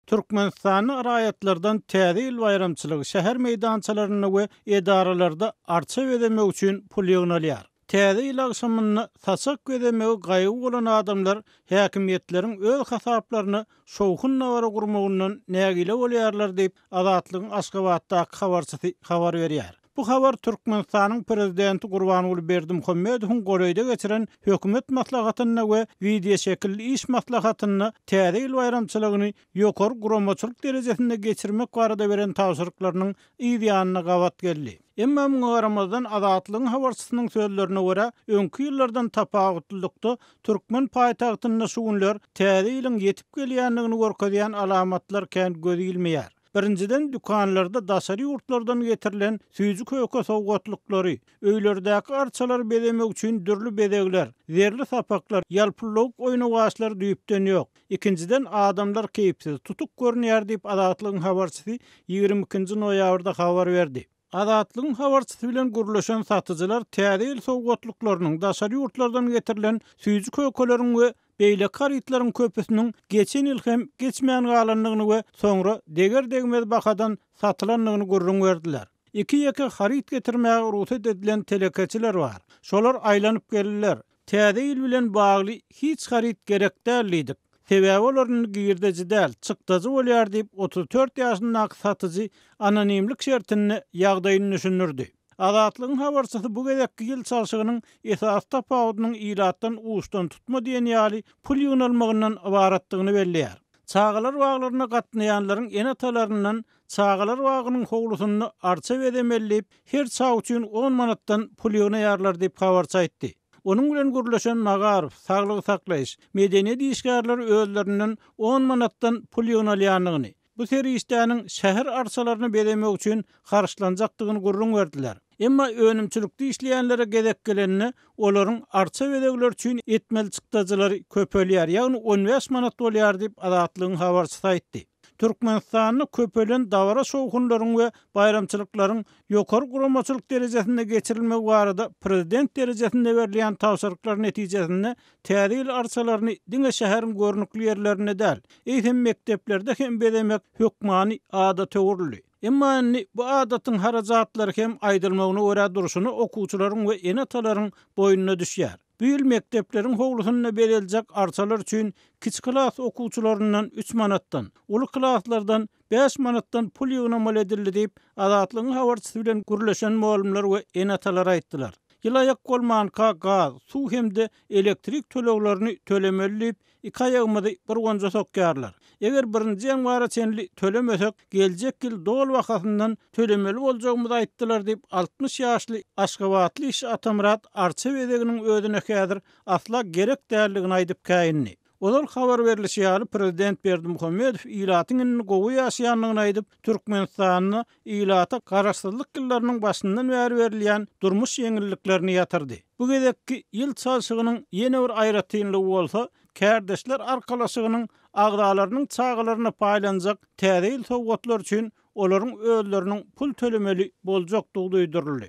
Türkmenistanda raýatlardan Täze ýyl baýramçylygy şäher meýdançalarynda we edaralarda arça bezemek üçin pul ýygnalýar. Täze ýyl agşamynda saçak bezemegi gaýgy bolan adamlar häkimiýetleriň öz hasaplaryna şowhun-dabara gurmagyndan nägile bolýarlar diýip, Azatlygyň Aşgabatdaky habarçysy habar berýär. Bu habar Türkmenistanyň Prezidenti Gurbanguly Berdimuhamedowyň golaýda geçiren hökümet maslahatynda we wideoşekilli iş maslahatynda Täze ýyl baýramçylygyny ýokary guramaçylyk derejesinde geçirmek barada beren tabşyryklarynyň yz ýanyna gabat geldi. Emma muňa garamazdan, Azatlygyň habarçysynyň sözlerine görä, öňki ýyllardan tapawutlylykda, türkmen paýtagtynda şu günler Täze ýylyň ýetip gelýändigini görkezýän alamatlar kän göz ilmeýär. Birinjiden, dükanlarda daşary ýurtlardan getirilen süýji-köke sowgatlyklary, öýlerdäki arçalary bezemek üçin dürli bezegler, zerli sapaklar, ýalpyldawuk oýnawaçlar düýpden ýok. Ikinjiden, adamlar keýpsiz, tutuk görünýär diýip, Azatlygyň habarçysy 22 nji noýabrda habar berdi. Azatlygyň habarçysy bilen gürleşen satyjylar Täze ýyl sowgatlyklarynyň, daşary ýurtlardan getirilen süýji-kökeleriň we beýleki harytlaryň köpüsiniň geçen ýyl hem geçmän galandygyny we soňra deger-degmez bahadan satylandygyny gürrüň berdiler. Iki-ýeke haryt getirmäge rugsat edilen telekeçiler bar. Şolar aýlanyp geldiler. Täze ýyl bilen bagly hiç haryt gerek däl diýdik. Sebäbi olar indi girdeji däl, çykdajy bolýar diýip, 34 ýaşyndaky satyjy anonimlik şertinde ýagdaýyny düşündirdi. Azatlygyň habarçysy bu gezekki ýyl çalşygynyň esasy tapawudynyň ilatdan uçdantutma diýen ýaly pul ýygnalmagyndan ybaratdygyny belleýär. Çagalar baglaryna gatnaýanlaryň ene-atalaryndan çagalar bagynyň howlusynda arça bezemeli diýip, her çaga üçin on manatdan pul ýygnaýarlar diýip, habarçy aýtdy. Onuň bilen gürleşen magaryf, saglygy saklaýyş, medeniýet işgärleri özlerinden on manatdan pul ýygnalýandygyny, bu serişdäniň şäher arçalaryny bezemek üçin harçlanjakdygyny gürrüň berdiler. Emma önümçilikde işleýänlere gezek gelende, olaryň arça bezegleri üçin etmeli çykdajylary köpelýär, ýagny on bäş manat bolýar diýip, Azatlygyň habarçysy aýtdy. Türkmenistanda köpelen dabara-şowhunlaryň we baýramçylyklaryň ýokary guramaçylyk derejesinde geçirilmegi barada prezident derejesinde berilýän tabşyryklar netijesinde Täze ýyl arçalaryny diňe şäheriň görnükli ýerlerinde däl, eýsem mekdeplerde hem bezemek hökmany adata öwrüldi. Emma indi bu adatyň harajatlary hem aýdylmagyna görä durşuna okuwçylaryň we ene-atalaryň boýnuna düşýär. Bu ýyl mekdepleriň howlusynda bezeljek arçalar üçin kiçi klas okuwçylaryndan üç manatdan, uly klaslardan bäş manatdan pul ýygnamaly edildi diýip, Azatlygyň habarçysy bilen gürleşen mugallymlar we ene-atalar aýtdylar. Ýyl aýak bolmanka gaz, suw hem-de elektrik töleglerini tölemeli diýip, Iki aýagymyzy bir gonja sokýarlar. Eger birinji ýanwara çenli tölemesek, geljek ýyl doly bahasyndan tölemeli boljagymyzy aýtdylar diýip, 60 ýaşly aşgabatly işçi Atamyrat arça bezeginiň özüne häzir asla gerek däldigini aýdyp käýindi. Ozal habar berlişi ýaly, prezident Berdimuhamedow ilatyň indi gowy ýaşaýandygyny aýdyp, Türkmenistanda ilata garaşsyzlyk ýyllarynyň başyndan bäri berilýän durmuş ýeňilliklerini ýatyrdy. Bu gezekki ýyl çalşygynyň ýene bir aýratynlygy bolsa, kärdeşler arkalaşygynyň agzalarynyň çagalaryna paýlanjak Täze ýyl sowgatlary üçin olaryň özleriniň pul tölemeli boljakdygy duýduryldy.